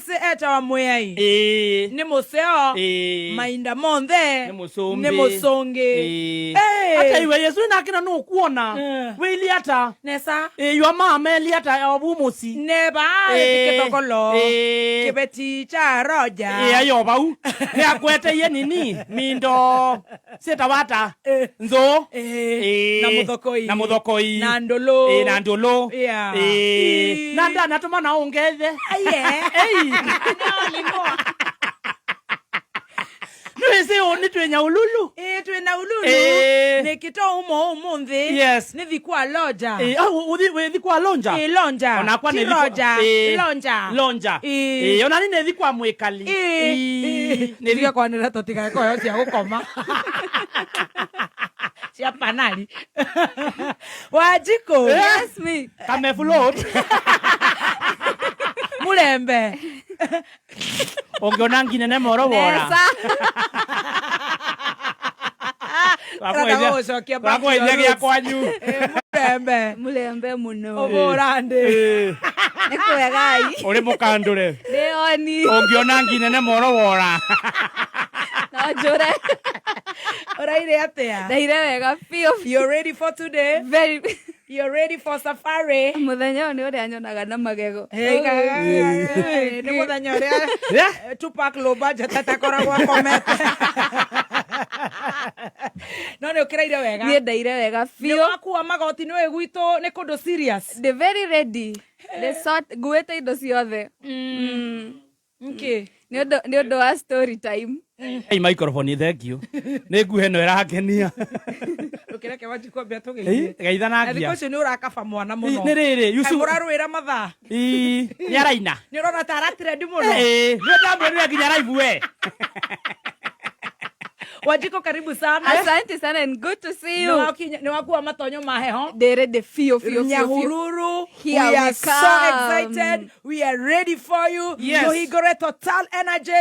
Nĩwĩsĩ etawa Mwĩai. Ĩĩ. Nĩ mũseo. Ĩĩ. Mainda monthe. Nĩ mũsũmbĩ. Nĩ mũsũngĩ. Ĩĩ. Ĩĩ. Ata iwe Yesu nake na nũkuona. Eh. Wĩili ata? Nesa. Ĩĩ, ywa mama eli ata ovu mũsi. Neba Ĩĩ. kĩthogolo. Ĩĩ. Kĩveti kya Roja. Ĩĩ, ayo vau. Nĩakweteie nini mindo syĩtawa ata? Eh. Nzũ. Ĩĩ. Ĩĩ. Na mũthokoi. Na mũthokoi. Na ndũlũ. Ĩĩ, na ndũlũ. Yeah. Ĩĩ. Ĩĩ. Na ndanatũma na ũngethe. Aye. Ei. Nĩwĩsĩ ũ nĩ twĩnya ululu. Ĩĩ, twĩna ululu. Ĩĩ. Nĩkĩto umo ũmũnthĩ. Yes. Nĩthi kwa Lonja. Ĩĩ, au, ũthi wĩthi kwa Lonja. Ĩĩ, Lonja. Onakwa Ti nĩthi kwa- Roja. Ĩĩ. Lonja. Lonja. Ĩĩ. Ĩĩ, onani nĩthi kwa mwĩkali. Ĩĩ. Ĩĩ. Nĩthi Nĩtige kwanĩrĩra tũtigakoyo cia gũkoma cia panari. Wanjikũ. Yes, me. Kame float. Mũrembe. Ũngĩona nginene moro wora. Nesa. Ũrenda gũgũcokia back to your Wakũgeithia gĩa roots. kwanyu. Ĩĩ, mũrembe. Mulembe muno. Ũbũra ndĩ. Ĩĩ. Nĩ kwegai. Ũrĩ mũkandũre. Ndĩoni. Ũngĩona nginene moro wora. No njũre. Ũraire atĩa? Ndaire wega biũ. You're ready for today? Very. You're ready for safari? Mũthenya ũyũ nĩ ũrĩa nyonaga na magego. Nĩ mũthenya ũrĩa Yeah. Tupac low budget atakoragwo akomete. No nĩ ũkĩraire wega. Niĩ ndaire wega Nĩ biũ. wakua magoti, nĩ ũĩ gwitũ nĩ kũndũ serious. Ndĩ very ready. Ndĩ sort nguĩte indo ciothe. Nkĩ? Nĩ ũndũ wa story time. Hey, microphone, thank you. Nĩ nguhe ĩno ĩrangenia. Ndũkĩreke Wanjikũ ambe atũgeithie. Ĩĩ, geithana Na thikũ ngia. icio nĩ ũrakaba mwana mũno. Nĩ rĩrĩ, Kaĩ Yusuf. mũrarũĩra mathaa? Ĩĩ, nĩ araina. Nĩ ũrona ta aratrendi mũno? Ĩĩ, nĩ ndamwĩrire nginya live we. Wanjikũ, karibu sana. Asante sana and good to see you. Nĩ wakua matonyo ma heho. Ndĩ ready biũ biũ biũ biũ. Nyahururu. Here we we are so come. excited. We are ready for you. Yes. Tũhingũre Total Energy.